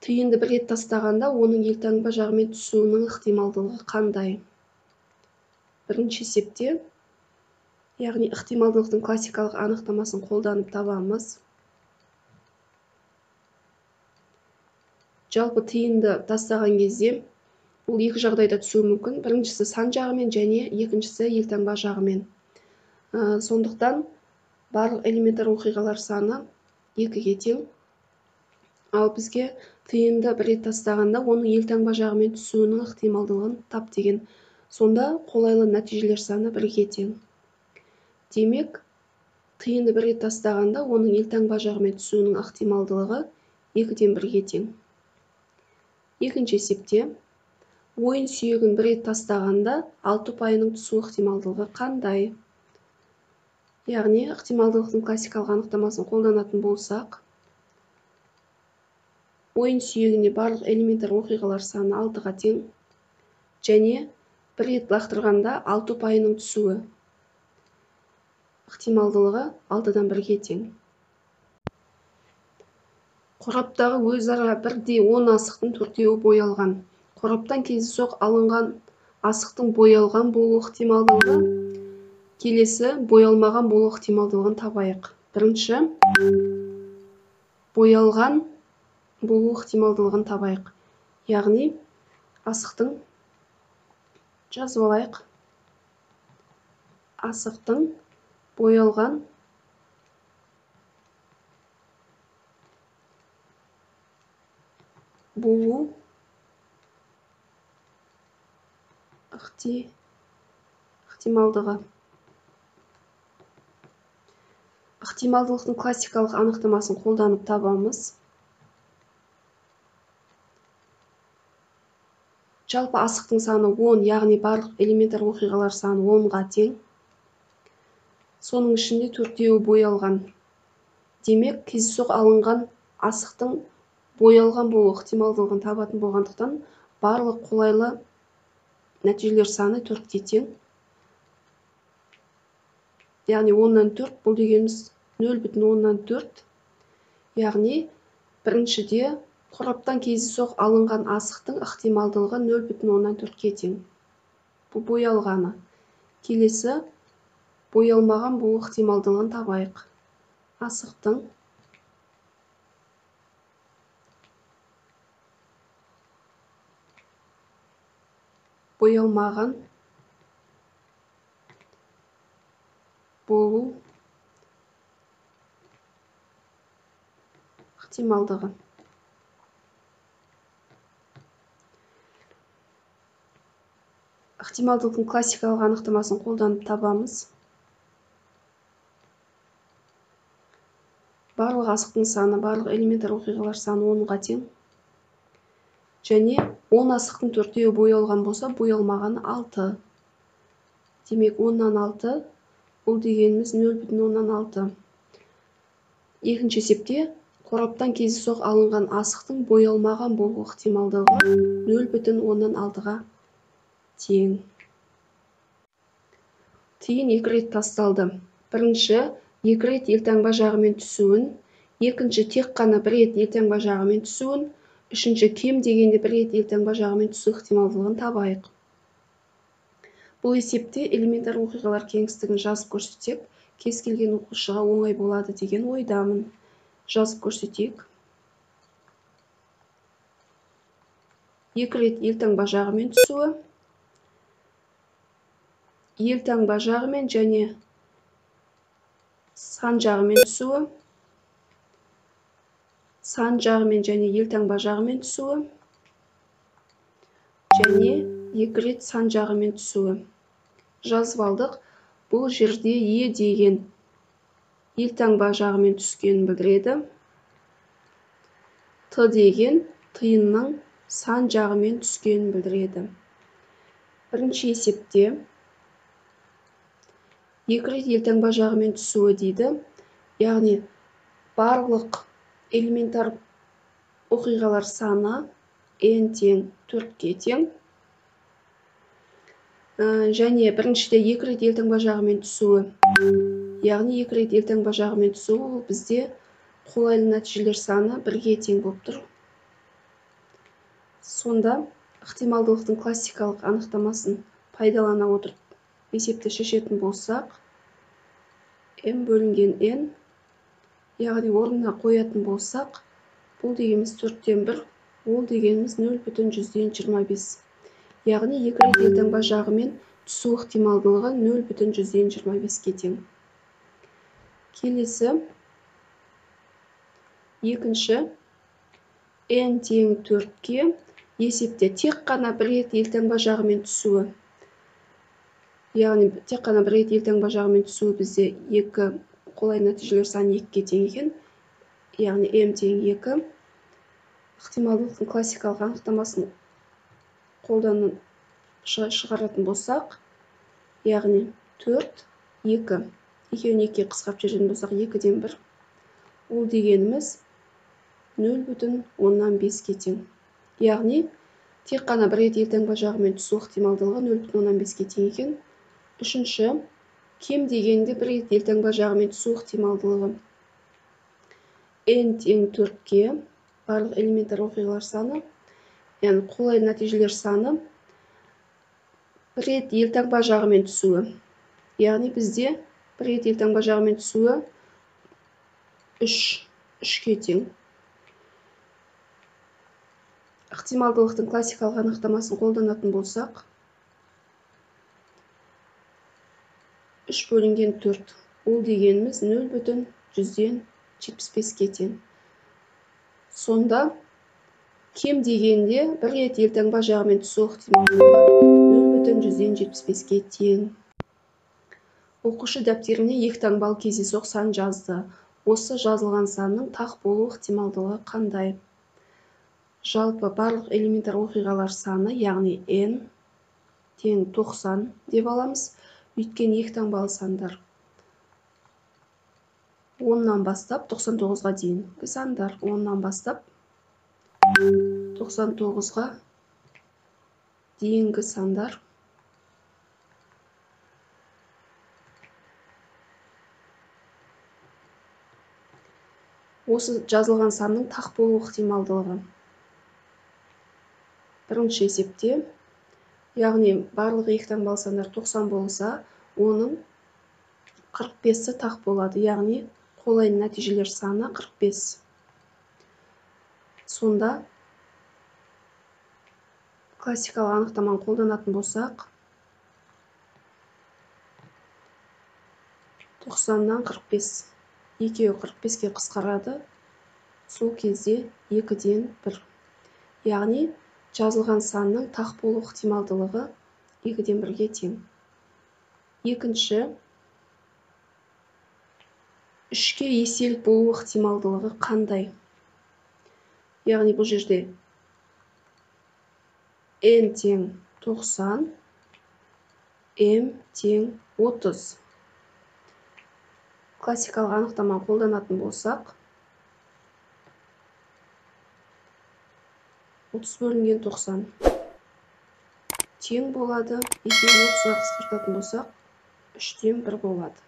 Тиынды бір рет тастағанда оның елтаңба жағымен түсуінің ықтималдылығы қандай? Бірінші есепте, яғни ықтималдылықтың классикалық анықтамасын қолданып табамыз. Жалпы тиынды тастаған кезде ол екі жағдайда түсуі мүмкін. Біріншісі сан жағымен және екіншісі елтаңба жағымен. Сондықтан барлық элементар оқиғалар саны 2-ге тең. Ал бізге тиынды бір рет тастағанда оның елтаңба жағымен түсуінің ықтималдылығын тап деген. Сонда қолайлы нәтижелер саны 1-ге тең. Демек, тиынды бір рет тастағанда оның елтаңба жағымен түсуінің ықтималдылығы 2-ден 1-ге тең. Екінші есепте ойын сүйегін бір рет тастағанда 6 ұпайының түсу ықтималдылығы қандай? Яғни ықтималдылықтың классикалық анықтамасын қолданатын болсақ, ойын сүйегіне барлық элементар оқиғалар саны 6-ға тең және бір рет лақтырғанда 6 ұпайының түсуі ықтималдылығы 6-дан 1-ге тең. Қораптағы өзара бірдей 10 асықтың 4-еуі боялған. Қораптан кездейсоқ алынған асықтың боялған болу ықтималдылығы келесі боялмаған болу ықтималдылығын табайық. Бірінші, боялған болу ықтималдылығын табайық. Яғни асықтың жазып алайық. Асықтың боялған болу ықтималдығы. Ықтималдылықтың классикалық анықтамасын қолданып табамыз. Жалпы асықтың саны 10, яғни барлық элементар оқиғалар саны 10-ға тең. Соның ішінде 4-еуі боялған. Демек, кездейсоқ алынған асықтың боялған болу ықтималдылығын табатын болғандықтан, барлық қолайлы нәтижелер саны 4-ке тең. Яғни 10-нан 4, бұл дегеніміз 0,4. Яғни біріншіде қораптан кездейсоқ алынған асықтың ықтималдылығы 0,4-ке тең. Бұл боялғаны. Келесі боялмаған болу ықтималдылығын табайық. Асықтың боялмаған болу ықтималдығы. Ықтималдылықтың классикалық анықтамасын қолданып табамыз. Барлық асықтың саны, барлық элементар оқиғалар саны 10-ға тең. Және 10 асықтың 4-еуі боялған болса, боялмағаны 6. Демек, 10-нан 6, бұл дегеніміз 0,6. Екінші есепте қораптан кездейсоқ алынған асықтың боялмаған болу ықтималдығы 0,6-ға тең. Тиын 2 рет тасталды. Бірінші, 2 рет елтаңба жағымен түсуін, екінші, тек қана 1 рет елтаңба жағымен түсуін, үшінші, кем дегенде 1 рет елтаңба жағымен түсу ықтималдылығын табайық. Бұл есепте элементар оқиғалар кеңістігін жазып көрсетсек, кез келген оқушыға оңай болады деген ойдамын. Жазып көрсетейік. 2 рет елтаңба жағымен түсуі, елтаңба жағымен және сан жағымен түсуі, сан жағымен және елтаңба жағымен түсуі және 2 рет сан жағымен түсуі. Жазып алдық. Бұл жерде Е деген елтаңба жағымен түскенін білдіреді. Т деген тиынның сан жағымен түскенін білдіреді. Бірінші есепте 2 рет елтаңба жағымен түсуі дейді. Яғни барлық элементар оқиғалар саны n тең 4-ке тең. Және біріншіде 2 рет елтаңба жағымен түсуі. Яғни 2 рет елтаңба жағымен түсуі ол бізде қолайлы нәтижелер саны 1-ге тең болып тұр. Сонда ықтималдылықтың классикалық анықтамасын пайдалана отырып есепті шешетін болсақ, m бөлінген n, яғни орнына қоятын болсақ, бұл дегеніміз 1/4, ол дегеніміз 0,25. Яғни екі рет елтаңба жағымен түсу ықтималдылығы 0,25-ке тең. Келесі екінші n тең 4-ке есепте тек қана бір рет елтаңба жағымен түсуі. Яғни тек қана бір рет елтаңба жағымен түсуі бізде 2 қолайлы нәтижелер саны 2-ге тең екен. Яғни m тең 2. Ықтималдылықтың классикалық анықтамасын қолданып шығаратын болсақ, яғни 4, 2. Екеуін 2-ге қысқартып жіберетін болсақ, 2-ден 1. Ол дегеніміз 0,5-ке тең. Яғни тек қана бір рет елтаңба жағымен түсу ықтималдылығы 0,5-ке тең екен. Үшінші, кем дегенде бір рет елтаңба жағымен түсу ықтималдылығы n тең 4-ке, барлық элементар оқиғалар саны, яғни қолайлы нәтижелер саны бір рет елтаңба жағымен түсуі. Яғни бізде бір рет елтаңба жағымен түсуі 3-ке тең. Ықтималдылықтың классикалық анықтамасын қолданатын болсақ, 3 бөлінген 4, ол дегеніміз 0,75-ке тең. Сонда кем дегенде бір рет елтаңба жағымен түсу ықтималдылығы 0,75-ке тең. Оқушы дәптеріне екі таңбалы кездейсоқ сан жазды. Осы жазылған санның тақ болу ықтималдылығы қандай? Жалпы барлық элементар оқиғалар саны, яғни n тең 90 деп аламыз. Өйткені екі таңбалы сандар 10-нан бастап 99-ға дейінгі сандар, 10-нан бастап 99-ға дейінгі сандар осы жазылған санның тақ болу ықтималдылығы. Бірінші есепте, яғни барлық екі таңбалы сандар 90 болса, оның 45-і тақ болады, яғни қолайлы нәтижелер саны 45. Сонда классикалық анықтаманы қолданатын болсақ, 90-нан 45, екеуі 45-ке қысқарады, сол кезде 2-ден 1. Яғни жазылған санның тақ болу ықтималдылығы 2-ден 1-ге тең. Екінші, 3-ке еселік болу ықтималдылығы қандай? Яғни бұл жерде n тең 90, m тең 30. Классикалық анықтаманы қолданатын болсақ, 30 бөлінген 90 тең болады. Екеуін 30-ға қысқартатын болсақ, 3-тен 1 болады.